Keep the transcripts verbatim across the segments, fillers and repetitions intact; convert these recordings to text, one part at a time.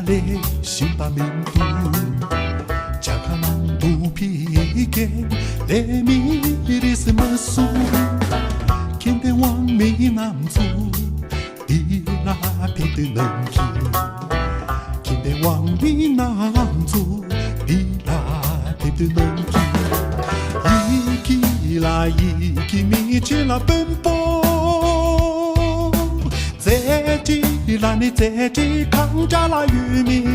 དེ་ཤིང་པ་མིན་འདུག་ཇ་ཁང་དུ་ཕི་ཀེ་ལེ་མི་རིས་མ་སུ། ཁྱིམ་པའི་དབང་མི་རྣམས་ཚུ་འདི་ལ་ཕེབས་དུས་ནམ་གྱི། ཁྱིམ་པའི་དབང་མི་རྣམས་ཚུ་འདི་ལ་ཕེབས་དུས་ནམ་གྱི། ཡི་གེ་ལ་ཡི་གེ་མི་ཆེ་ལ་དཔོན་པོ། རྩེ་གྲས་ལ་ནི་རྩེ་གྲས་གང་འདྲ་ལ་ཡོད་མེད།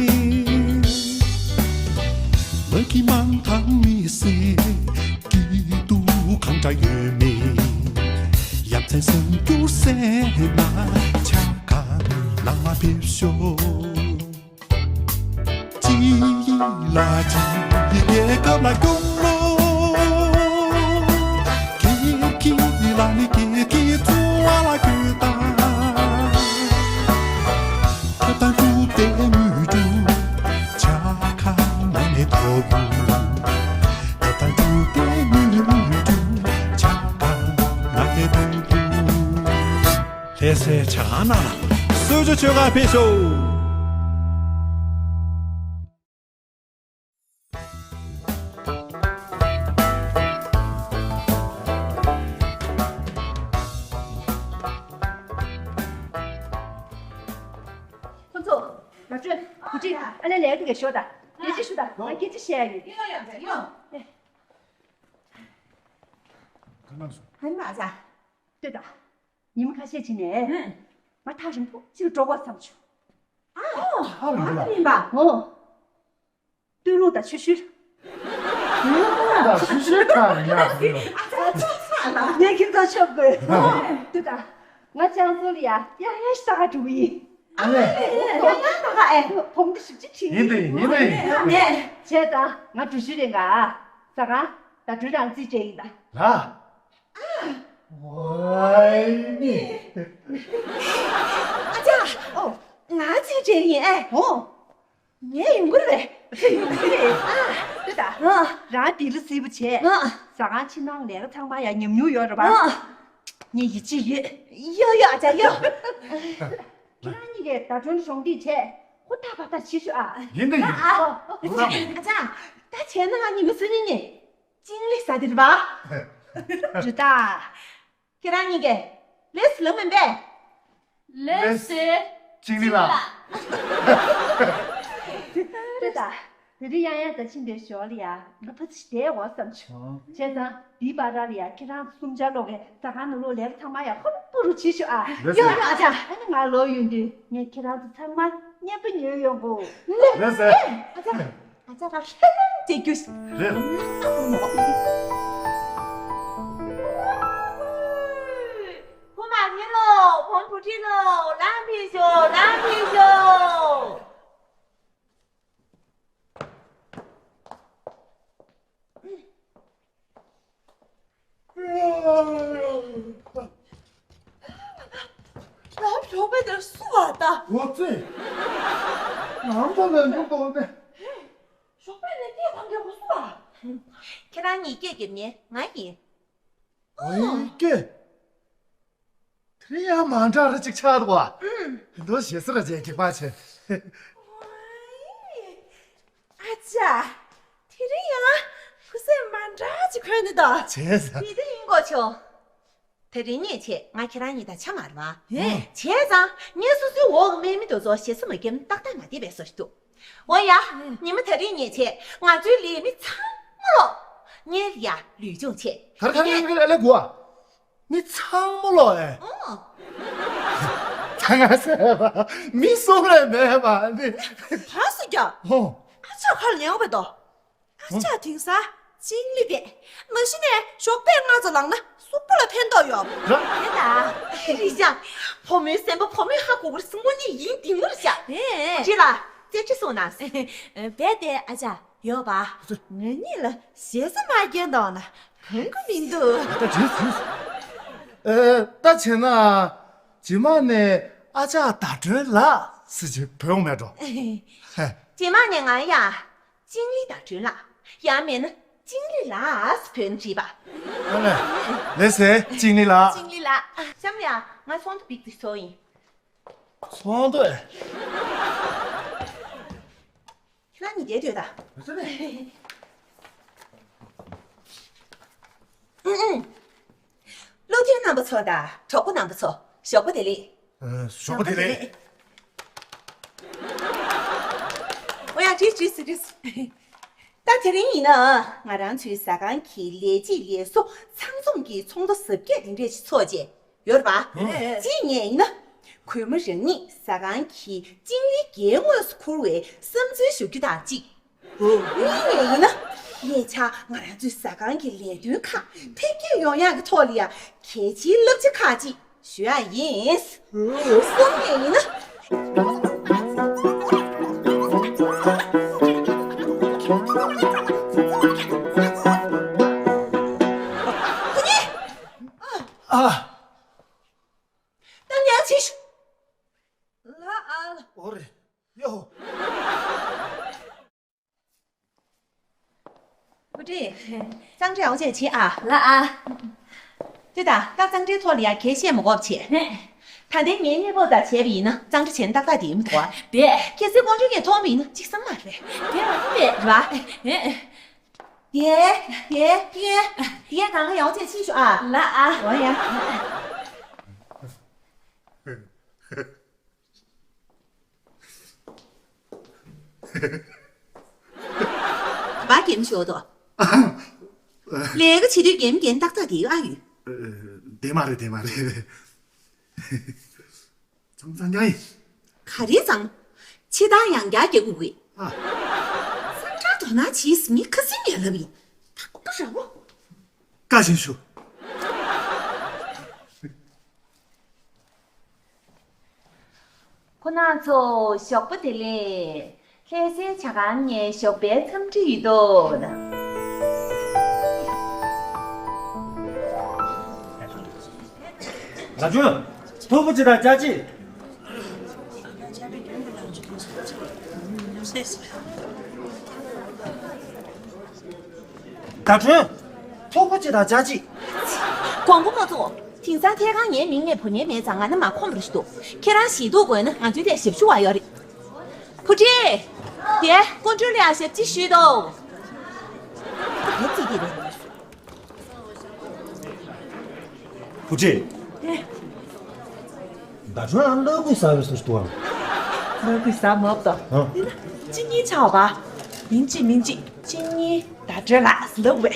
མ་གི་མང་ཐང་མི་སེ་སྐྱིད་སྡུག་གང་འདྲ་ཡོད་མེད། ཡ་མཚན་སེམས་སྐྱུར་སེ་ན་ཆ་ག་ནང་ལ་ཕེབས་ཤོག་ཅི་ཡི་ལ་ཅི་ཡི་རྒྱལ་ཁབ་ལ་སྐྱོང་ལོ། ཀྱེ་ཀྱེ་ལ་ནི་ཀྱེ་ཀྱེ་ཚོ་བ་ལ་ཀྱེ་ད། ཁ་ཏང་ཀུ་ཏེ་མུ་ཏུ་ཆ་ཁ་ན་ནེ་ཐོ་བུ། ཁ་ཏང་ཀུ་ཏེ་མུ་ཏུ་ཆ་ཁ་ན་ནེ་ཐོ་བུ། ལྷ་སའི་ཆ་ན་ན་གསོལ་ཇ་མཆོད་གར་ཕེབས་ཤོག་ཁོ་ཚོ། ལ་སྤྲོད་གུ་ཁྲི་ཨ་ལེ་ལས་དེ་ག་ཤོག་ད། སྐད་ཆ་ཞུ་ད། ང་སྐད་ཆ་བཤད་ཡ་ཡོད། ཡོང་ཡོང་ཡོང་། ཧན་མ་ཟ། ལྟོས་དང་། ཉིན་མ་ཁ་ཤས་ཕྱིན་ནས། ང་ཐག་རིང་པོ་ཅིག་ལ་འགྲོ་དགོས་བསམ་བྱུང་། ཨ། ཐག་རིང་པོ་ལ། ཨོ། སྟོད་ལུང་དང་ཆུ་ཤུལ། སྟོད་ལུང་དང་ཆུ་ཤུལ་ཐག་རིང་ཡ་ཟེར། ཨ་ཙི་ཙི་ལ། ངས་ཁྱེད་ཚོ་ཆོག་དགོས། ལྟོས་དང་། ང་ལྕང་ཚོ་ལ་ཡ་ཡ་ཡ་ས་ག་འགྲོ་གི་ཡིན། ཨ་ལེ། ཡང་ཡང་ད་ག་ཨེ། བུ་མོ་ཞིག་ཅིག་ཁྲིད། ཡིན་ཏེ་ཡིན་ཏེ་ཡིན། ནས་བྱས་ཙང་ང་འགྲུལ་བཞུད་རེད་ང་། ཟ་ཁང་ད་འགྲུལ་རང་རྩིས་སྤྲད་ཡིན་ད། ལ། ཝའི་ནི། ཨ་ཅག་ཨོ། ང་རྩིས་སྤྲད་ཡིན་ཨེ། ཨོ། ངས་ཡོང་གི་རེད། ཨ། ལྟོས་དང་། ཨ། རང་དེ་ལ་སིལ་བུ་བྱས། ཨ། ཟ་ཁང་ཕྱི་ནང་ལས་ཀ་ཚང་མ་ཡང་ཉམས་མྱོང་ཡོད་རེད་པ། ཨ། ངས་ཡིད་ཆེས་ཡོད། ཡོད་ཡོད་ཨ་ཅག་ཡོད། ཁྱེད་རང་གཉིས་ཀས་ཟླ་སྒྲོན་གཞོགས་འདེགས་བྱས། ཧུར་ཐག་བར་ཐག་བྱེད་ཤོག་ཨ། ཡིན་ད་ཡིན། ཨ། ཨ། ཨ་ཅག་ད་བྱས་ན་ང་གཉིས་མི་སུ་ནི་ནི། ཅིང་ལི་ཟ་དེ་རེད་པ། རེད་ད། ཁྱེད་རང་གཉིས་ཀས་ལས་སུ་ལ་མིན་པས། ལས་སེ། ཅིང་ལི་ལ། རེད་ད། དེ་རིང་ཡང་ཡང་ད་ཕྱིན་པའི་ཞོར་ལ་ཡ་ང་ཕ་ཚི་བསྡད་འོ་བསམ་བྱུང་། བྱས་ཙང་འདིའི་བར་ལ་ཡ་ཁྱེད་རང་ཚོ་གསུམ་ཆར་ལོག་གས་ཟ་ཁང་ནང་ལོགས་ལས་ཀ་ཚང་མ་ཡ་ཧུར་པུ་རུ་བྱེད་ཤོག་ཨ། ཡོད་ཡོད་ཨ་ཅག་ཨ་ནི་ང་ལོག་ཡོང་དུས་ངས་ཁྱེད་རང་ཚོ་ཚང་མ་མཉེས་པོ་ཉོས་ཡོང་གོ། ལགས་སེ། ཨ་ཅག་ཨ་ཅག་ལ་ཧྲན་ཏེ་རྒྱུ་ཞིག་རེད། བུ་མ་ཉེ་ལོ། བུ་བུ་ཁྲིད་ལོ། ལམ་ཕེབས་ཤོག་ལམ་ཕེབས་ཤོག་ལམ་ཞོགས་པའི་དེར་སུ་བ་ད། འོ་ཙི། ང་ཚོ་ལ་འཇུག་དགོས་ནས། ཞོགས་པའི་ནས་སྐད་གང་རྒྱག་གོ་སུ་བ། ཁྱེད་རང་གཉིས་སྐད་རྒྱབ་ཉན་ང་ཡིན། ཨོ་ཡིན་སྐད། དེ་རིང་ཡང་མ་འདྲ་ར་ཅིག་ཆགས་འདུག་བ། ཨུམ། དེ་འདྲ་ཞེ་ས་ར་ཅན་གྱི་པ་ཆེ། ཨ་ཅག་དེ་རིང་ཡང་ཁུ་སིམ་མ་འདྲ་ཅིག་གོན་ནི་ད། བྱས་ཙང་། དེ་དེ་ཡིན་གོ་ཆོ། དེ་རིང་ཉིན་ཆེ་ང་ཁྱེད་རང་གཉིས་དང་ཆ་མ་རེད་བ། ཧེ། བྱས་ཙང་ངས་སོ་སོའི་འོག་གི་དམག་མི་དེ་ཚོ་ཞེ་ས་མ་བརྒྱབ་ན་ཏག་ཏག་མ་བསྡད་པའི་བཟོ་ཞིག་འདུག་འོ་ཡ། ཉི་མ་དེ་རིང་ཉིན་ཆེ་ང་ཚོའི་ལས་མི་ཚང་མ་ལོག་ངའི་ཡ་ལུས་སྦྱོང་ཆེད། ད་རེ་ད་རེ་ངས་ངས་ལས་དགོས་ཨ། མི་ཚང་མ་ལོག་ཨེ། ཨོ། ད་ང་ཟེར་བ་མི་གསུམ་ལས་མེད་པ་ནི། ག་སུ་ཀྱང་། ཧོ། ཨ་ཅག་ཁར་ཉན་པ་དོ། ཨ་ཅག་དེང་སང་ཅིང་ལི་བས་མ་གཞི་ནས་ཞོགས་པའི་སྔ་ཙམ་ལངས་ན་གཟུགས་པོ་ལ་ཕན་ཐོགས་ཡོད། རེད་ད། རི་ཤ། བུ་མོའི་སེམས་པ་བུ་མོས་ཧ་གོ་གི་རེད་ཟེར། དངོས་གནས་ཡིན་དེ་ངུ་རེད་ཤག་ཨེ། ཅི་ལ་རྩེ་གྲི་སོང་ན། རྦད་དེ་ཨ་ཅག་ཡོད་པ། ང་གཉིས་ལ་ཞེ་ས་མ་སྐྱེས་འདུག་ན་གང་གི་མི་འདུག་ད་བྱས་ཚུལ། ཨེ། ད་བྱས་ན་རྗེས་མ་ནས་ཨ་ཅག་ཟླ་སྒྲོན་ལགས་ཟེར་གྱི་བོས་འོང་མེད་འགྲོ། ཧེ། རྗེས་མ་ནས་ང་ཡ་ཅིང་ལི་ཟླ་སྒྲོན་ལགས། ཡང་མེད་ན་ཅིང་ལི་ལགས་ཟེར་བོས་ན་འགྲིག་པ། ཨ་ལེ། ལགས་སེ་ཅིང་ལི་ལགས། ཅིང་ལི་ལགས། ཨ། གཤམ་ལ་ཡ་ང་ཚོང་དུ་བིག་ཏི་ཚོ་ཡིན། ཚོང་དུ་ཨེ། ང་གཉིས་བསྡད་སྡོད་དང་། ཨུ་ཨུ། སློབ་ཐུན་རྣམ་པ་ཚོ་དང་གྲོགས་པོ་རྣམ་པ་ཚོ། ཞོགས་པ་བདེ་ལེགས། ཨ། ཞོགས་པ་བདེ་ལེགས། འོ་ཡ། བྲིས་བྲིས་བྲིས། ད་དེ་རིང་ཡིན་ན་ང་རང་ཚོའི་ཟ་ཁང་གི་ལས་བྱེད་ལས་བཟོ་ཚང་འཛོམས་ཀྱི་ཚོགས་འདུ་གཟབ་རྒྱས་དེ་འདྲས་ཤིག་ཚོགས་རྗེས། ཡོད་རེད་པ། ཨ། གཅིག་ནས་ཡིན་ན། གུས་མོ་རང་ཉིད་ཟ་ཁང་གི་ཅིང་ལི་སྒེར་ངོས་སུ་འཁུར་བའི་བསམ་ཚུལ་ཞུ་རྒྱུ་དང་གཅིག་ཨ། གཉིས་ནས་ཡིན་ན། ཉེ་ཆར་ང་རང་ཚོའི་ཟ་ཁང་གི་ལས་དོན་ཁག་འཕེལ་རྒྱས་ཡོང་ཡག་གི་ཐོག་ལ་ཡ་གལ་ཆེའི་བསླབ་བྱ་ཁག་ཅིག་ཞུ་ཡག་ཡིན། གསུམ་ནས་ཡིན་ན། ཨ། ད་ཉལ་ཆི་ཤོག་ལ་ཨ། ཨོ་རེད། ཡོ། བུ་ཁྲིད། གཙང་སྦྲ་ཡག་པོ་བྱས་བྱེད་ཨ། ལ་ཨ། ལྟོས་དང་། ད་གཙང་སྦྲའི་ཐོག་ལ་ཡ་གལ་བཤད་མ་དགོས་བྱས། ཧེ། ད་ལྟའི་ངའི་གནས་བབ་ལྟར་བྱས་པ་ཡིན་ན་གཙང་སྦྲ་བྱས་ན་ཏག་ཏག་བསྡད་ཡོད་མི་འདུག་ཨ། བསྡད། གལ་སྲིད་དཀོན་མཆོག་གིས་མཐོང་བ་ཡིན་ན་གཅིག་བསམ་མ་རེད། བསྡད་མ་ཐུབ་པས། རེད་པ། ཧེ། བསྡད། བསྡད། བསྡད། བསྡད། གང་ག་ཡག་པོ་བྱས་ཕྱིན་ཤོག་ཨ། ལ་ཨ། འོ་ཡ། བ་གེམ་ཤོག་དོ། ལས་ཀ་བྱེད་དུས་གེམ་གེམ་ཏག་ཏག་དེ་ཨ་ཡོད། དེ་མ་རེད། དེ་མ་རེད། ཚང་ཚང་རྐྱང་ཡིན། ག་རེ་ཚང་། ཆེ་མཐོང་ཡང་བསྐྱར་རྒྱག་དགོས་ཀྱི། ཨ། ཚང་ཁྲག་དོ་སྣང་བྱེད་སྲིད་མི་ཁ་སེམས་ཡ་ལབ་ཡིན། ད་ཁོ་པ་ར་བོ། བཀའ་བཞིན་ཞུ། ཁོ་ན་ཚོ་ཞོགས་པ་བདེ་ལེགས། ལྷ་སའི་ཇ་ཁང་ནས་ཞོགས་པའི་འཚམས་འདྲི་ཡོད་དོ། ན་ཆུང་། ཐུག་པ་ཅིག་དང་ཇ་ཅིག་ད་ཁྲོན། ཐུག་པ་ཅིག་དང་ཇ་ཅིག་དགོངས་པ་མ་ཚོམ། དེང་སང་ཐད་ཀར་ངའི་མིང་ནས་བུ་ངའི་མེད་ཙང་ང་ནི་མ་ཁོམ་རུ་ཞིག་འདུག་ཁྱེད་རང་ཞེ་སྡུག་དགོས་ན་ང་ཚོའི་ཐད་ཞབས་ཞུ་བ་ཡོད་རེད། བུ་ཁྲིད། དེ་ཀོན་ཀྲོལ་ལ་ཞབས་ཕྱི་ཞུས་དོ། བུ་ཁྲིད། ད་ཁྲོན་ཨང་ལ་གུ་ས་བེ་སུ་ཏུ་ཨང་། ལ་གུ་ས་མོབ་ཏོ། ཨ། ཅི་ཉི་ཆའོ་བ། ཡིན་ཅི་མིན་ཅི་ཅི་ཉི་ད་ཁྲོན་ལ་ལ་གུ་བེ།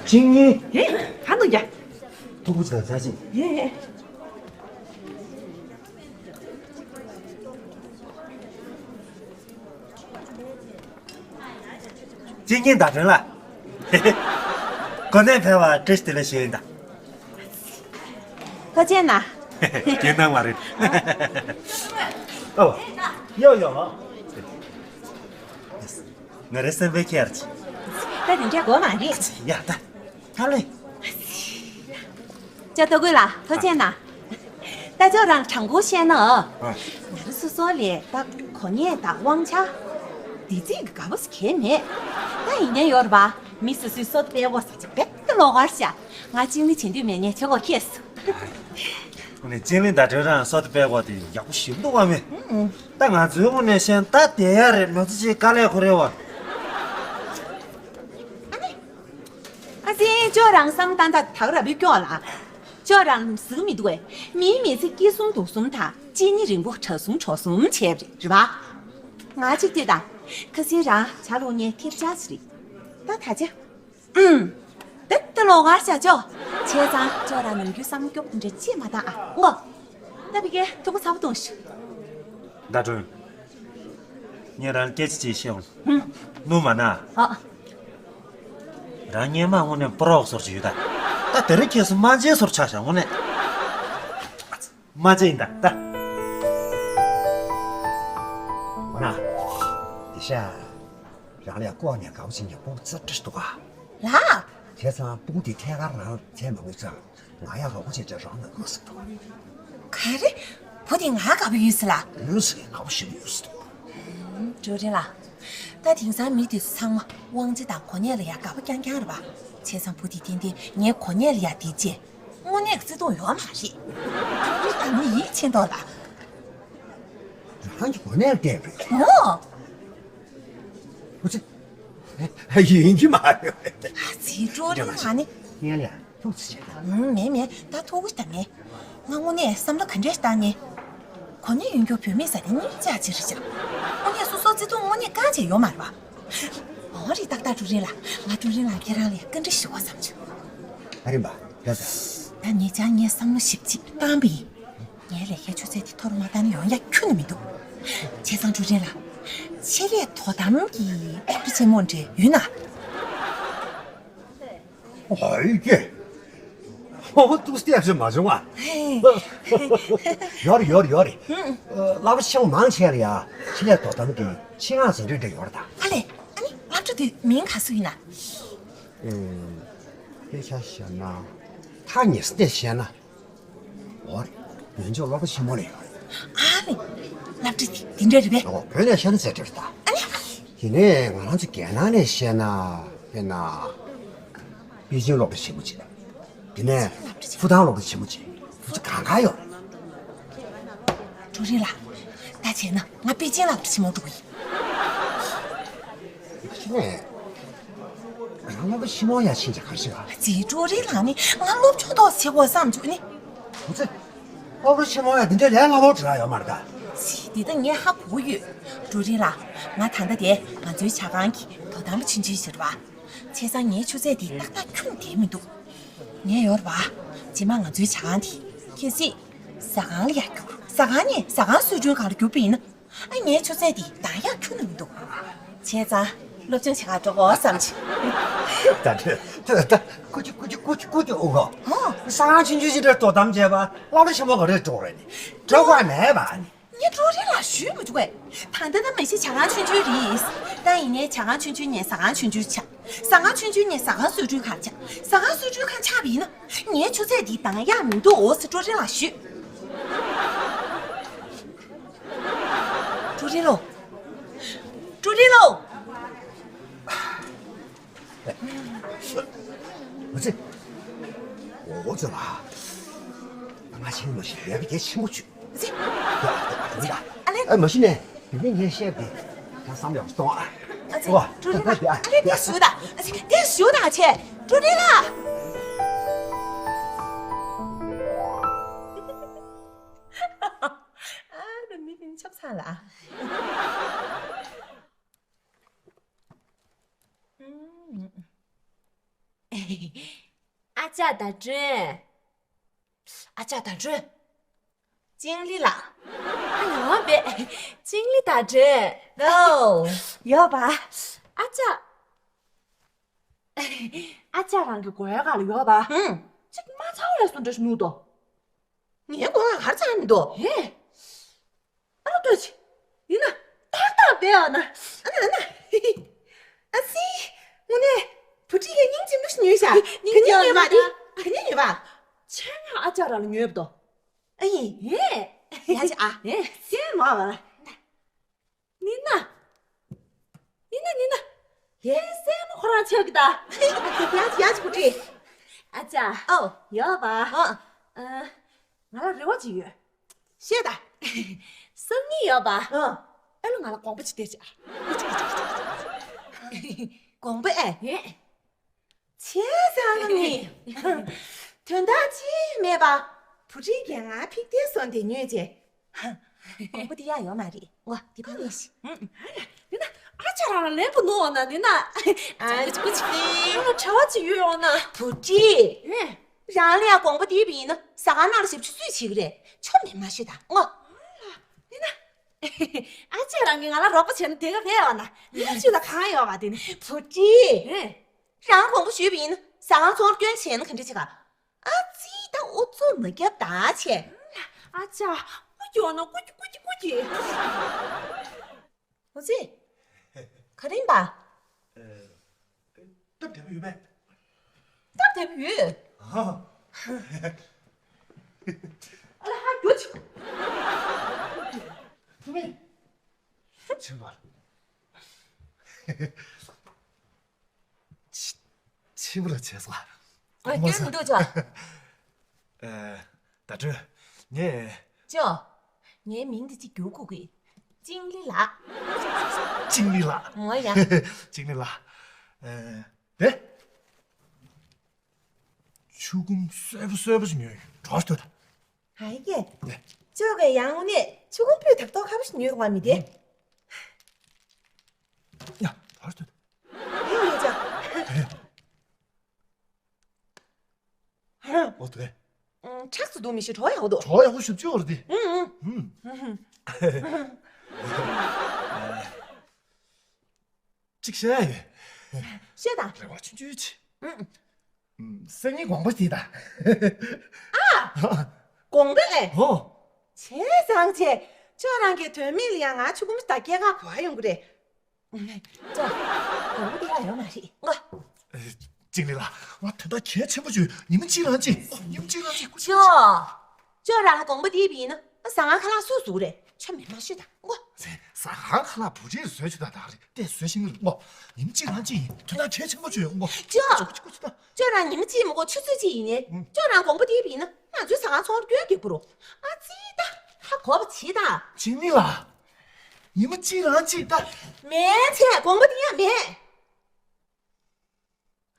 ཅི་ཉི། ཧེ། ཧ་ནུ་ཡ། ཐུག་པ་ཅིག་དང་ཇ་ཅིག་ཧེ། ཅི་ཉི་ད་ཁྲོན་ལ། གོ་གནས་འཕེལ་བ་བཀྲ་ཤིས་བདེ་ལེགས་ཞུ་ཡིན་ད། ཐུགས་རྗེ་གནང་། རྒྱན་དང་མ་རེད། ཨོ། ཡོ་ཡོ། ང་རེ་སེམས་པའི་ཁྱེར་ཅི། ད་དེ་འདྲ་དགོས་མ་རེད། ཡ་ད། ཧ་ལས། ཅོ་ཐོ་གུ་ལ་ཐུགས་རྗེ་གནང་། ད་ཅོ་རང་དྲང་པོ་བཤད་ན། ཨ། ང་རང་སོ་སོ་ལས་ད་གོ་གནས་དང་དབང་ཆ། འདི་ཚིག་གི་དགའ་པོ་ཟེར་མཁན་མེད། ད་ཡིན་ནའི་ཡོད་རེད་པ། མི་སོ་སོའི་སོ་ཏོ་པད་ཀོ་ཟེར་ཅིག་རྦད་དེ་ལོག་གར་ཤ། ང་ཅིང་ལི་བྱེད་འདོད་མེད་ངས་བྱེད་དགོས་ཁེལ་སོང་། ཨ་ནི་ཅིང་ལི་ད་དྲོད་རང་སོ་ཏོ་པད་ཀོ་དེ་ཡག་པོ་ཞིག་འདུག་བ་མེད། ཨུ་ཨུ། ད་ང་ཚོའི་ངོས་ནས་བཤད་ན་ད་བསྡད་ཡ་རེད། མི་ཚོ་ཅིག་དཀའ་ལས་ཁོ་རེ་བ། ཨ་ནི། ཨ་ཙི། ཅོ་རང་བསམ་བློ་བཏང་དང་། ད་ག་ར་བུའི་སྐྱོ་ལ། ཅོ་རང་ཟིག་མི་འདུག་གས། མིའི་མི་ཚེ་སྐྱིད་གསུམ་སྡུག་གསུམ་དང་གཅིན་སྙི་རིང་པོ་དྲག་གསུམ་གྲོགས་གསུམ་བྱས་པ་རེད། རེད་པ། ང་གཅིག་ལྟོས་དང་། ཁ་སང་རང་ཇ་བླུགས་མཁན་ཐེབས་ཆག་ཅིག་རེད། ད་ད་ཆ། ཨུམ། དེ་ལྟ་ལོག་གར་བཞག་ཅོ། བྱས་ཙང་ཅོ་རང་ནམ་རྒྱུན་བསམ་སྐྱོ་འདྲ་ཅིག་མ་བཏང་ཨ། ངོ་། ད་བི་གའི་ཐུག་པ་ཚ་པོ་གཏོང་ཤོག་ཟླ་སྒྲོན། ངས་རང་སྐད་ཆ་ཅིག་བཤད་འོང་། ཧུམ། སྣུམ་མ་ན། ཨ། རང་སྔོན་མ་དངོས་གནས་པོ་རོག་སོར་གྱི་ཡོད་ད། ད་དེ་རིང་ཁྱེད་སུ་མ་མཇལ་སོར་ཆགས་ཤག་དངོས་གནས། མ་མཇལ་ཡིན་ད་ད། མ་ན། དེ་ཤ། རང་ལས་ལྐོག་ནས་དགའ་པོ་བྱེད་མཁན་སྤུ་གུ་ཙག་ཙིག་འདུག་ག་ལགས། བྱས་ཙང་སྤུ་གུ་དེ་ཐད་ཀར་རང་བྱས་མ་དགོས་ཙང་ང་ཡག་ལོག་པ་བྱས་ཙང་རང་ལ་དགོས་ཟེར་འདུག་ག་རེ། བུ་དེ་ང་དགའ་པོ་ཡོད་ཟེར་ལ། ཡོད་ཟེར། དགའ་པོ་ཞེ་པོ་ཡོད་ཟེར་འདུག་ཀྲུའུ་རེན་ལགས། ད་དེང་སང་མི་དེ་ཚོ་ཚང་མ་དབང་ཆ་དང་གོ་གནས་ལ་ཡ་དགའ་པོ་རྐྱང་རྐྱང་རེད་པ། བྱས་ཙང་བུ་དེ་ཏན་ཏན་ངའི་གོ་གནས་ལ་ཡ་དེ་བྱས། དངོས་གནས་ཀྱི་བརྩེ་དུང་ཡོད་མ་རེད། ཀྲུའུ་རེན་ལགས་ནི་ཡིད་ཆེས་འདུག་ལགས། རང་གི་གོ་གནས་བལྟས་པས། ཨོ། ཨུ་ཙི། ཡིན་གྱི་མ་རེད། ཨ་ཙི། ཀྲོ་རིན་ལགས་ནི། ངས་ལ་ཐུགས་རྗེ་ཆེ། ཨུམ། མེད་མེད། ད་ཐུགས་རྗེ་ཆེ་མེད། ང་དངོས་གནས་བསམ་བློ་ག་འདྲས་བཏང་ནས། གོ་གནས་ཡོད་རྒྱུ་བུད་མེད་ཟེར་དེ་གཉིས་ཆ་གཅིག་རེད་ཤག་དངོས་གནས་སོ་སོ་བརྩེ་དུང་དངོས་གནས་གང་བྱས་ཡོད་མ་རེད་པ། འོ་རེད། ཏག་ཏག་ཀྲོ་རིན་ལགས། ང་ཀྲོ་རིན་ལགས་ཁྱེད་རང་ལ་བཀའ་འདྲི་ཞུ་བ་བསམ་བྱུང་། ཨ་རིམ་པ། ལགས་སོ། ད་ཉེ་ཆར་ངས་བསམ་བློ་ཞིབ་ཅིག་བཏང་པ་ཡིན། ངའི་ལས་ཀའི་ཆུ་ཚད་དེ་མཐོ་རུ་མ་བཏང་ན་ཡོང་ཡ་ཁྱོན་ནས་མི་འདུག་བྱས་ཙང་ཀྲོ་རིན་ལགས། ཆེད་ལས་དོ་དམ་གྱི་སློབ་གྲྭ་ཆེན་མོ་འདྲ་ཡོད་ན། ཨོ་ཡེ། ཨོ་ཏུ་སྟེ་ཞིག་མ་བྱུང་ཨ། ཧེ། ཡོད་རེད་ཡོད་རེད་ཡོད་རེད། ཨུམ། སློབ་གྲྭ་ཆེན་མོ་མང་ཆེ་ལ་ཡ་ཆེད་ལས་དོ་དམ་གྱི་ཆེད་མངགས་འཛིན་གྲྭ་འདྲ་ཡོད་རེད་ད། ཨ་ལས། ཨ་ནི་སློབ་གྲྭ་དེ་མིང་ག་ཚོད་ཡིན་ན། ཨུམ། དཔེ་ཆ་བཤད་ན། ཐག་ཉེ་ས་ནས་བཤད་ན། འོ་རེད། ཡོན་ཆབ་སློབ་གྲྭ་ཆེན་མོ་ལ་ཡོད་རེད། ཨ་ནི། སློབ་གྲྭ་དེ་དེ་འདྲ་རེད་པས། ཨོ། བོད་ནས་བཤད་ན་ཟེར་འདྲ་རེད་ད། ཨ་ནི། དེ་ནས་ང་རང་ཚོ་རྒྱལ་ནང་ནས་བཤད་ན། དཔེར་ན། པེ་ཅིང་སློབ་གྲྭ་ཆེན་མོ་གཅིག་དེ་ནས་ཧྥུ་ཐང་སློབ་གྲྭ་ཆེན་མོ་གཅིག་དེ་ཚོ་གང་ག་ཡོད་རེད། ཀྲོ་རིན་ལགས། ད་བྱས་ན་ང་པེ་ཅིང་སློབ་གྲྭ་ཆེན་མོ་འགྲོ་གི་ཡིན། ཨ་ནི། ང་སློབ་གྲྭ་ཆེན་མོ་ཡར་ཕྱིན་ཆད་ག་རེ་བྱེད་ག་ཨ་ཙི། ཀྲོ་རིན་ལགས་ནི་ང་སློབ་སྦྱོང་ཏོག་ཙམ་བྱེད་དགོས་བསམ་བྱུང་ནི། ཨ་ཙི། སློབ་གྲྭ་ཆེན་མོ་ཡ་འདི་འདྲའི་ལས་སླ་པོ་འགྲོ་ཡ་ཡོད་མ་རེད་ད། ཙི། འདི་ད་ངས་ཧ་གོ་གི་ཡོད། ཀྲོ་རིན་ལགས། ང་ད་ལྟ་དེ་ང་ཚོའི་ཇ་ཁང་གི་དོ་དམ་པ་ཆུང་ཆུང་ཞིག་རེད་པ། བྱས་ཙང་ངའི་ཆུ་ཚད་དེ་ཏག་ཏག་ཁྱོན་བསྡད་མི་འདུག་ངས་ཡོད་རེད་པ། རྗེས་མ་ང་ཚོའི་ཇ་ཁང་དེ་གལ་སྲིད་ཟ་ཁང་ལ་ཡར་བསྒྱུར། ཟ་ཁང་ནས་ཟ་ཁང་བཟོ་སྐྲུན་ཁང་ལ་བསྒྱུར་པ་ཡིན་ན། ཨ། ངའི་ཆུ་ཚད་འདི་འདང་ཡག་ཁྱོན་ནས་མི་འདུག་བྱས་ཙང་སློབ་སྦྱོང་བྱེད་གར་འགྲོ་དགོས་བསམ་བྱུང་། ད་དྲོད། ད་ད། ཀུ་ཅི་ཀུ་ཅི་ཀུ་ཅི་ཀུ་ཅི་ཨུ་གོ། ཧོ། ཟ་ཁང་ཆུང་ཆུང་ཞིག་འདྲ་དོ་དམ་བྱས་པ་སློབ་གྲྭ་ཆེན་མོ་ག་རེ་འགྲོ་རེད་ནི། འགྲོ་དགོས་མེད་པ་ནི། ངས་ཀྲོ་རིན་ལགས་ཞུས་མི་འདུག་གས། ད་ལྟ་ད་མི་ཤི་ཇ་ཁང་ཆུང་ཆུང་རེད། ད་ཡིན་ནའི་ཇ་ཁང་ཆུང་ཆུང་ནས་ཟ་ཁང་ཆུང་ཆུང་ཆགས། ཟ་ཁང་ཆུང་ཆུང་ནས་ཟ་ཁང་བཟོ་སྐྲུན་ཁང་ཆགས། ཟ་ཁང་བཟོ་སྐྲུན་ཁང་ཆགས་པ་ཡིན་ན་ངའི་ཆུ་ཚད་འདི་འདང་ཡག་མི་འདུག་ཟེར་ཀྲོ་རིན་ལགས་ཞུས། ཀྲོ་རིན་ལོ། ཀྲོ་རིན་ལོ། ཨ་ཙི། འོ་ཙི་ལ། ང་ཆེན་མོ་ཞིག་ཡོད་པའི་གལ་ཆེན་པོ་བྱུང་། ཨ་ཙི། ཡ། ཨ་ལེ། ཨ། མ་གཞི་ནས་དེ་ནས་ངས་བཤད་པའི་ད་བསམ་ཡག་སོང་ཨ། ཨ་ཙི། འོ། ཀྲོ་རིན་ལགས། ཨ་ལེ། དེ་ཞུ་ད། ཨ་ཙི། དེ་ཞུ་ད་ཆེ། ཀྲོ་རིན་ལགས། ཨ། ད་མི་དེ་ཆབ་ཚང་ལ། ཨ་ཅག་ཟླ་སྒྲོན། ཨ་ཅག་ཟླ་སྒྲོན། ཅིང་ལི་ལགས། ཨ། ཡོང་པས། ཅིང་ལི་ཟླ་སྒྲོན། ལོ། ཡོད་པ། ཨ་ཅག་ཨ་ཅག་རང་གི་སྒོའི་ཁ་ལ་ཡོད་པ། ཧུམ། ཅིག་མ་ཚང་བས་སུ་འདྲ་ཞིག་ནུག་དོ། ངའི་སྒོ་ང་གར་ཚང་མི་འདུག་ཧེ། ཨ་ལོ་ལྟོས་ཅི། ཡིན་ན། ཏག་ཏག་བསྡད་ཡོད་ན། ཨ་ན་ཨ་ན། ཨ་ཙི། དངོས་གནས། བུ་ཁྲིད་ཀྱི་སྙིང་རྗེ་མོ་ཞིག་ཉོས་ཤག་ག་ཉིན་ཉོས་པ་དེ། ག་ཉིན་ཉོས་པ། ཆེད་མངགས་ཨ་ཅག་རང་ལ་ཉོས་པ་དོ། ཨ་ཡིན། ཧེ། ཡ་ཅི་ཨ། ཧེ། སེམས་མ་བ་ལ། ནི་ན། ནི་ན་ནི་ན། ཡེ། སྲས་མོ་ཁོ་རང་ཆགས་ཀྱི་ད། ཡ་ཅི་ཡ་ཅི་བུ་ཁྲིད། ཨ་ཅག་ཨོ། ཡོད་པ། ཨ། ང་ལ་རེ་བ་ཅིག་ཡོད། བཤད་ད། སང་ཉིན་ཡོད་པ། ཨ། ཨེ་ལོ་ང་ལ་དགོངས་པ་ཅིག་གཏད་ཅིག་ཨ། དགོངས་པ་ཨེ། ཡེ། བྱས་ཙང་ནི། དོན་དག་ཅིག་མེད་པ། བུ་ཁྲིད་ཀྱིས་ང་ཕིག་ཏེ་སོང་དེ་ཉོས་བྱས། དགོངས་པ་དེ་ཡག་ཡོད་མ་རེད། ངོ་དེ་ཕར་ལེན་ཤིག་ཨ་ཡ། དེ་ན་ཨ་ཅག་རང་ལ་ལན་པོ་ནོར་ན་དེ་ན། ཨ་ཅག་ཅིག་ཨ་ལ་བྲེལ་བ་ཅིག་ཡོད་ཡོང་ན། བུ་ཁྲིད། ཨེ། རང་ལ་ཡང་དགོངས་པ་དེ་བས་ན་ཟ་ཁང་ནང་ལ་ཞབས་ཕྱི་སུས་བྱེད་ཀྱི་རེད། ཆོ་མེད་མ་ཤོད་ད་ངོ་། དེ་ན། ཨ་ཅག་རང་གིས་ང་ལ་རོགས་པ་བྱས་ན་དེ་ག་རེད་བ་ན། ངས་ཅི་ལ་གང་ཡོད་བ་དེ་ནི། བུ་ཁྲིད། ཨེ། རང་དགོངས་པ་ཞུས་པ་ཡིན་ན་ཟ་ཁང་ཚོང་ལ་སྐྱོན་བྱས་ན་ག་འདྲ་བྱེད་ག་ཨ་ཙི། ད་ཨུ་ཚུགས་མ་རྒྱབ་ད་ཆེ། ཨ་ཅག་ཨུ་ཀྱི་འོ་ན་ཀུ་ཀྱི་ཀུ་ཀྱི་ཀུ་ཀྱི། ཨུ་ཙི། ག་རེ་ཡིན་པ། སྟབས་བདེ་པོ་ཡོད་པས། སྟབས་བདེ་པོ་ཡོད། ཨ། ཨ་ལ་ཧ་རྒྱུ་ཆུ། ཐུ་མི། ཆེན་པོ། ཆི་ཆི་བུ་ལ་བྱས་སོ། ཨ། སྐྱོན་མི་འདུག་ཅོ། ཨ། ད་དྲོད། ངས། ཅོ། ངའི་མིང་འདི་གཅིག་བསྒྱུར་དགོས་ཀི། ཅིང་ལི་ལགས། ཅིང་ལི་ལགས། ངོ་ཡ། ཅིང་ལི་ལགས། ཨེ། དེ། ཆུ་ཁུམ་སོས་པོ་སོས་པོ་ཞིག་ཉོས་ཡོད། གྲོགས་ཐོས་དང་། ཧའི་ཀེ། ཅོ་གའི་ཡང་ནས་ཆུ་ཁུམ་སྤུས་དག་ཏོག་ཁ་པོ་ཞིག་ཉོས་ཡོང་བ་མི་དེ། ཡ། གྲོགས་ཐོས་དང་། ཡིན་ཡོད་ཅག་ཨོ་དེ། ཁྲག་ཚུ་འདུག་མི་ཤེས་གྲོགས་ཡག་པོ་འདུག་གྲོགས་ཡག་པོ་ཞུ་ཅི་འོར་དེ། ཨུང་ཨུང་། གཅིག་བཤད་ཡ་ཡོད། བཤད་དང་། རེ་བ་ཆུང་ཆུང་ཅིག་ཨུང་། སང་ཉིན་དགོངས་པ་དེ་དང་། ཨ། དགོངས་པ་ཨེ། ཧོ། བྱས་ཙང་བྱས། ཅོ་རང་གི་དོན་མེད་ལ་ཡང་ང་ཆུ་ཁུམ་ཞིག་དང་སྐྱེལ་ག་གོ་བ་ཡོང་གི་རེད། ཅོ། དགོངས་པ་དེ་ཡང་ཡོད་མ་རེད་ངོ་། ཅིང་ལི་ལགས། ང་དོན་དག་གལ་ཆེན་པོ་བྱུང་། ཉི་མ་གཅིག་རང་གཅིག་ཉི་མ་གཅིག་རང་གཅིག་ཅོ། ཅོ་རང་ལ་དགོངས་པ་དེ་བི་ཡིན་ན་ཟ་ཁང་ཁ་ལག་སུ་བཟོ་རེད། ཆ་མེད་མ་ཤོད་དང་ངོ་། ཟ་ཁང་ཁ་ལག་བུ་ཁྲིད་བཟོས་ཆུ་དང་དག་རེད། དེ་བཟོས་ཤིང་ངོ་། ཉི་མ་གཅིག་རང་གཅིག་ཡིན། དོན་དག་གལ་ཆེན་པོ་བྱུང་ངོ་། ཅོ། ཅོ་རང་ཉི་མ་གཅིག་མ་གོ་ཆུ་ཚོད་གཅིག་ཡིན་ནས། ཅོ་རང་དགོངས་པ་དེ་བི་ཡིན་ན་ང་ཚོའི་ཟ་ཁང་ཚོང་རྒྱུ་རྒྱག་པོ་རོ། ཨ་ཙི་ད། ཧ་གོ་བ་བྱེད་དང་། ཅིང་ལི་ལགས། ཉི་མ་གཅིག་རང་གཅིག་ད། མེད་ཚེ་དགོངས་པ་དེ་ཡང་མེད།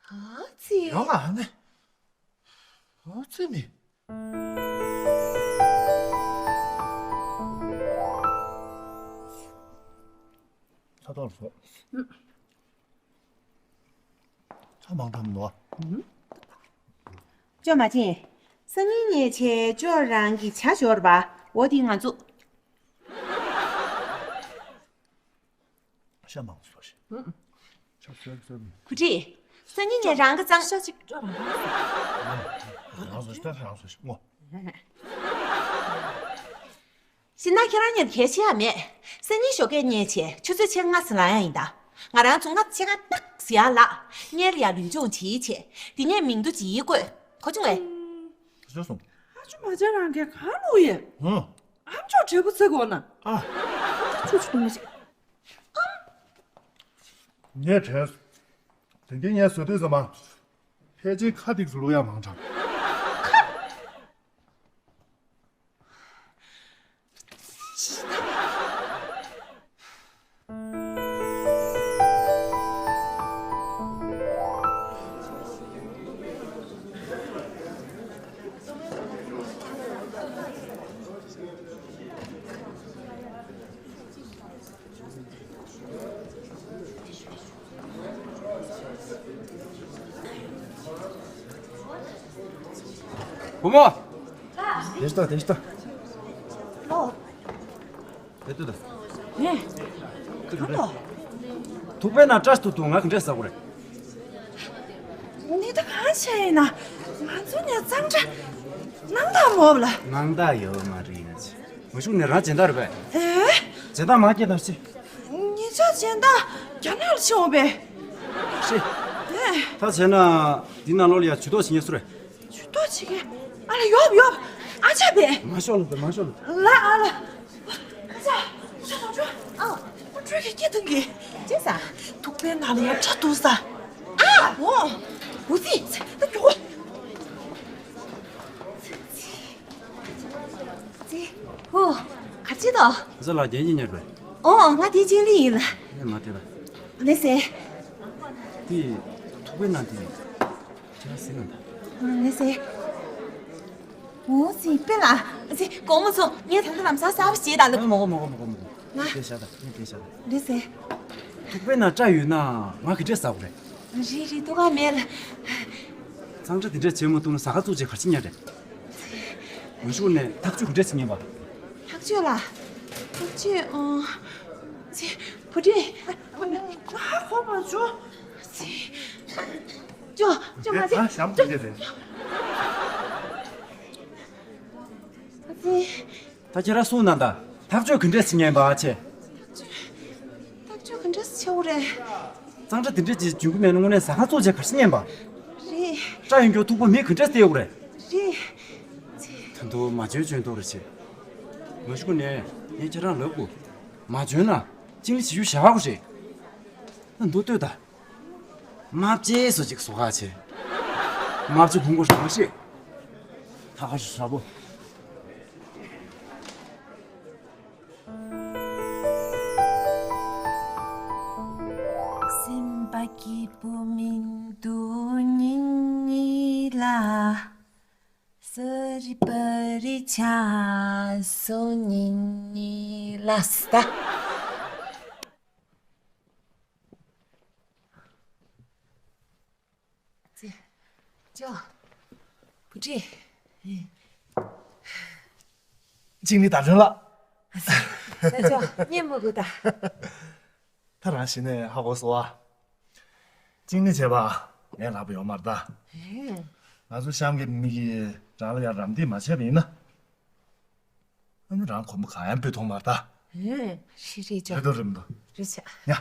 ཨ་ཙི། ཡོང་ལ་ཨ་ནི། ཨ་ཙི་ནི། ཚ་ཐོག་སོ། ཚ་མང་ཐམ་ནོ། ཅོ་མ་ཅིན། སང་ཉིན་ཉལ་ཆས་ཅོ་རང་གི་ཇ་འབྱོར་བ། འོ་དེ་ང་ཚོ། ཤ་མང་སོ་ཞིག་ཤ་སོས་སོས། བུ་ཁྲིད། སང་ཉིན་ངས་རང་གི་གཙང་ཤ་ཅིག་སྤྲོད་རང་རང་སོ་ཤ་རང་སོ་ཞིག་ངོ་། ཤི་ན་ཁྱེད་རང་ཉིད་གལ་ཆེ་ཡ་མེད། སང་ཉིན་ཞོགས་ཀས་ཉལ་ཆས་ཆུ་ཚོད་ཕྱེད་ལྔ་ཟིན་ལ་ཡ་ཡིན་ད། ང་རང་ཚོ་ལྔ་ཕྱེད་ཀ་ཏག་ཟི་ཡ་ལགས་ཉལ་ཡ་ལུས་སྦྱོང་བྱེད་ཆས་དེ་ངས་མིང་དུ་ཇི་ཡི་བཀོད་གོ་བྱུང་ངས། བཟོས་སོང་། ཨ་ཅོ་མ་ཅན་རང་གིས་གང་ལུགས་ཡིན། ཧུ། ཨམ་ཅོག་འབྲས་བུ་ཚེ་གོ་ན། ཨ། ཨ་ཅོ་ཆུ་ཆུ་མ་ཅིག་ངས་དྲན། དེང་གི་ངས་བཟོས་དུས་ཙམ་པ། ཕལ་ཆེར་ཁ་ཏིག་ཙམ་བླུག་ཡ་མང་དྲགས། བུ་མོ། དེ་ལྟ་དེ་ལྟ། ཨོ། དེ་ལྟ་དང་། ངས། ཁྱོད་ཀྱིས་ཐུག་པའི་ནང་སྐྲ་ཐུག་ཐུག་ང་གི་འདྲེས་ཟ་དགོས་རེད། འདི་ད་གང་བྱས་ཡིན་ན། ང་ཚོ་ནས་གཙང་སྦྲ་གནང་དང་མོ་ལ། གནང་དང་ཡོད་མ་རེད་ཡིན་ན་ཅི། ང་ཤུགས་ནས་རང་སྦྱིན་བདག་རེད་པས། ཨེ། སྦྱིན་བདག་མ་སྐྱེས་དང་ཅི། ཉེ་ཆར་སྦྱིན་བདག་རྒྱ་ནག་ལ་ཕྱིན་འོང་པས། ཤི། ཨེ། ད་བྱས་ན་འདི་ནང་ལོགས་ལ་ཡ་ཇུས་གཏོགས་བྱེད་མཁན་སུ་རེད། ཇུས་གཏོགས་བྱེད་མཁན། ཨ་ལ་ཡོབ་ཡོབ། ཨ་ཅག་པས། མ་ཤོག་ལ་མ་ཤོག་ལ། ལ་ཨ་ལ། ཨ་ཅག་ཨ་ཅག་ནོར་འཁྲུལ། ཨ། ཨ་འཁྲུལ་གྱི་སྐྱེ་ཐང་གི། ཅི་ཟ། ཐུག་པའི་ནང་ལ་ཡ་ཁྲ་འདུག་ཟ། ཨ། འོ། འུ་ཙི། ད་མགྱོགས། ཙི། ཧུ། ག་ཅི་དོ། ཟ་ལ་རྒྱན་གྱི་ཉར་བས། ཨོ་ང་དེ་ཅིང་ལི་ཡིན་ལ། ཨེ་མ་དེ་ལ། ལེ་སེ། དེ་ཐུག་པའི་ནང་དེ། ཁྱེད་རང་ཟིན་ན་ད། ལེ་སེ། འོ་ཙི་པེ་ལ། ཙི་དགོང་མོ་ཚོ་ངས་ད་ལྟ་ལམ་སང་གསར་པ་བྱེད་ད་ལ། མོ་གོ་མོ་གོ་མོ་གོ་མོ་གོ། ང་། དེ་བྱ་ད་ངས་དེ་བྱ་ད། ལེ་སེ། ཐུག་པའི་ནང་སྐྲ་ཡོད་ན་ང་གི་འདྲེ་ཟ་དགོས་རེད། རེད་རེད་ཐུག་ག་མེད་ལ། གཙང་སྦྲ་དེ་འདྲས་བྱེད་མ་ཐུབ་ན་ཟ་ཁང་བཙུགས་བྱས་ག་རེ་བྱེད་ཉན་རེད། ང་ཤུགས་ནས་ཐག་གཅོད་ག་འདྲས་བྱེད་ཉན་པ། ཐག་གཅོད་ལ། ཐག་གཅོད་ཨང་། ཙི། བུ་ཁྲིད། ཧ་གོ་མ་བྱུང་། ཙི། ཅོ། ཅོ་མ་ཙི། ཨ་ཞམ་བུ་ཁྲིད་རེད། ཙི། ད་ཁྱེད་རང་གསུངས་ན་ད་ཐག་གཅོད་ག་འདྲས་བྱེད་ཉན་པ་ཆེ། ཐག་གཅོད་ག་འདྲས་བྱེད་དགོས་རེད། གཙང་སྦྲ་དེ་འདྲས་ཀྱི་འཇུག་གི་མེད་ན་དངོས་གནས་ཟ་ཁང་བཙུགས་བྱས་ག་རེ་བྱེད་ཉན་པ། རེད། སྐྲ་ཡོད་མཁན་ཐུག་པ་མི་ག་འདྲས་སྟེར་དགོས་རེད། རེད། ད་དུང་མ་འཇོན་འཇོན་མདོག་རེད་ཆེ། ང་ཤུགས་ནས་ངས་ཁྱེད་རང་ལབ་དགོས། མ་འཇོན་ན་ཅིང་ལི་བྱེད་རྒྱུ་བཞག་དགོས་རེད། ད་མདོ་ལྟོས་ད། མ་བྱས་སོ་ཅིག་བཟོ་ཁ་ཆེ། མ་བྱས་བུང་གོ་རང་ཤེས། ད་ཁ་ཧྲ་པོ། པ་སྐྱིད་པོ་མི་འདུག་ཉིན་གཉིས་ལ། སོ་རི་པ་རི་ཆ་སོ་ཉིན་གཉིས་ལ་སྟ། ཅོ། བུ་ཁྲིད། གཅིག་ནི་ད་དྲན་ལ། ཅོ། ཉན་མི་དགོས་ད། ད་རང་གཞི་ནས་ཧ་གོ་སོང་ཨ། གཅིག་ནི་བྱས་པ་ངས་ལབ་པ་ཡོད་མ་རེད་ད། ང་ཚོ་གཤམ་གྱི་མི་གིས་རང་ལ་ཡང་རམ་འདེགས་མ་བྱས་པ་ཡིན་ན། ཨ་ནི་རང་གོམ་པ་གང་ཡང་སྤོས་ཐུབ་མ་རེད་ད། ཧེ་རེད་ཅོ། རེད་དོ་རེད་མི་འདུག་རེད་ཆ། ཡ།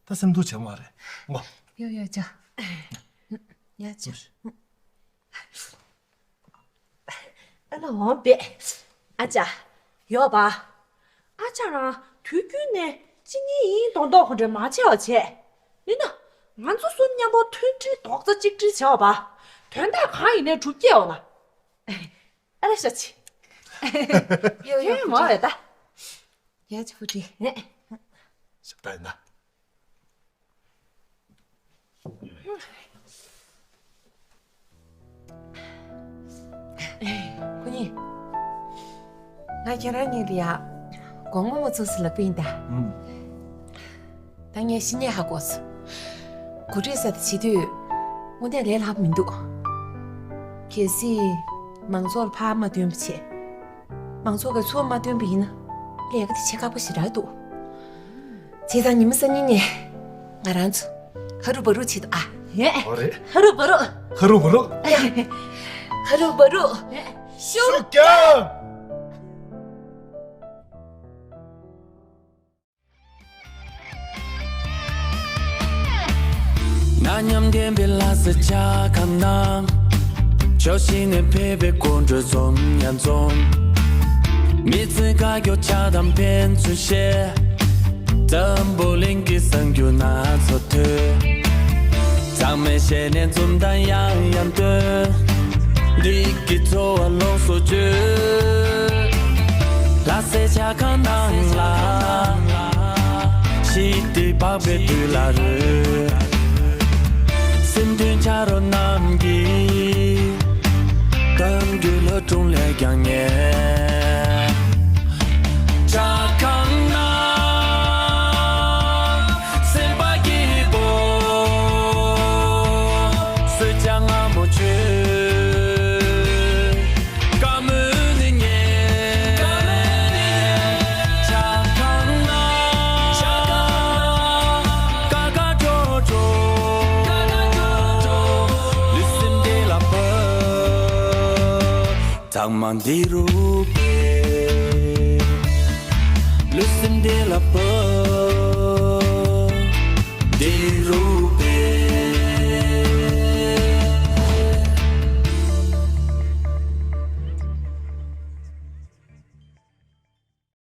ད་སེམས་སྡུག་བྱེད་མ་རེད་ངོ་། ཡོ་ཡོ་ཅོ། ཡ་ཅོ། ཨ་ལ་འོང་པས། ཨ་ཅག་ཡོད་པ། ཨ་ཅག་རང་དུས་རྒྱུན་ནས་ཅི་ནི་ཡིན་མདོག་མདོག་གོ་འདྲ་མ་བྱས་པ་བྱས། ཡིན་ན། ང་ཚོ་གསུམ་མཉམ་པོ་མཐུན་སྒྲིལ་རྡོག་རྩ་གཅིག་སྒྲིལ་བྱས་པ། དོན་དག་གང་ཡིན་ནའི་གྲུབ་ཀྱི་ཡོང་ན། ཨ་ལ་ཤ་ཆི། ཡོ་ཡོ། ཡོ་མ་རེད་ད། ཡ་ཅི་བུ་ཁྲིད། ཞབས་ཏ་ཡིན་ན། ཁོ་གཉིས། ང་ཁྱེད་རང་གཉིས་ལ་ཡ། དགོང་མོ་མོ་ཚོ་སུ་ལབ་པ་ཡིན་ད། ད་ངས་ཤི་ཉེ་ཧ་གོ་སོང་། གོ་སྒྲིག་ས་དེ་བྱེད་དུས། དངོས་གནས་ལས་སླ་པོ་མི་འདུག་གལ་སྲིད། མང་ཚོགས་ལ་ཕར་མ་སྟོན་པ་བྱས། མང་ཚོགས་ཀྱི་ཚུར་མ་སྟོན་པ་ཡིན་ན། ལས་ཀ་དེ་བྱེད་ཁག་པོ་ཞེ་དྲག་འདུག་བྱས་ཙང་ཉི་མ་གསར་རྙིང་ནས། ང་རང་ཚོ། ཧ་རུ་བ་རུ་བྱེད་དོ་ཨ། ཧེ། ཨོ་རེད། ཧ་རུ་བ་རུ། ཧ་རུ་བ་རུ། ཧ་རུ་བ་རུ། ཤུགས་རྒྱབ། ན་མཉམ་ལྡན་པའི་ལྷ་ས་ཆ་ཁ་ན། ཕྱོགས་བཞི་ནས་ཕེབས་པའི་སྐུ་མགྲོན་འཛོམས་ཡང་འཛོམས། མི་ཚེ་དཀའ་སྐྱོ་ཆགས་སྡང་ཕན་ཚུན་བཤད། འཛམ་བུ་གླིང་གི་གསར་འགྱུར་སྣ་ཚོགས་ཐོས། ཚང་མས་ཞལ་ནས་འཛུམ་མདངས་ཡང་ཡང་སྟོན། འདི་གི་ཚོར་བ་ལོངས་སུ་སྤྱོད། ལྷ་སའི་ཆ་ཁང་ནང་ལ། ཞི་བདེ་འཕགས་པའི་དུས་ལ་རོལ། སེམས་མཐུན་ཆ་རོགས་རྣམས་ཀྱིས། གཏམ་རྒྱུད་ལྷ་སྒྲུང་ལས་ཀྱང་ཉེ། ཆ་ཁང་ན། སེམས་པ་སྐྱིད་པོ། གསོལ་ཇ་མངར་མོ་མཆོད། བཀའ་མོལ་ནི་ཉན། ཆ་ཁང་ན། ཀ་ཀ་ཀྲོ་ཀྲོ། ལུས་སེམས་བདེ་ལ་ཕབ། ཚང་མ་འདི་རུ་ཕེབས། ལུས་སེམས་བདེ་ལ་ཕབ། འདི་རུ་ཕེབས།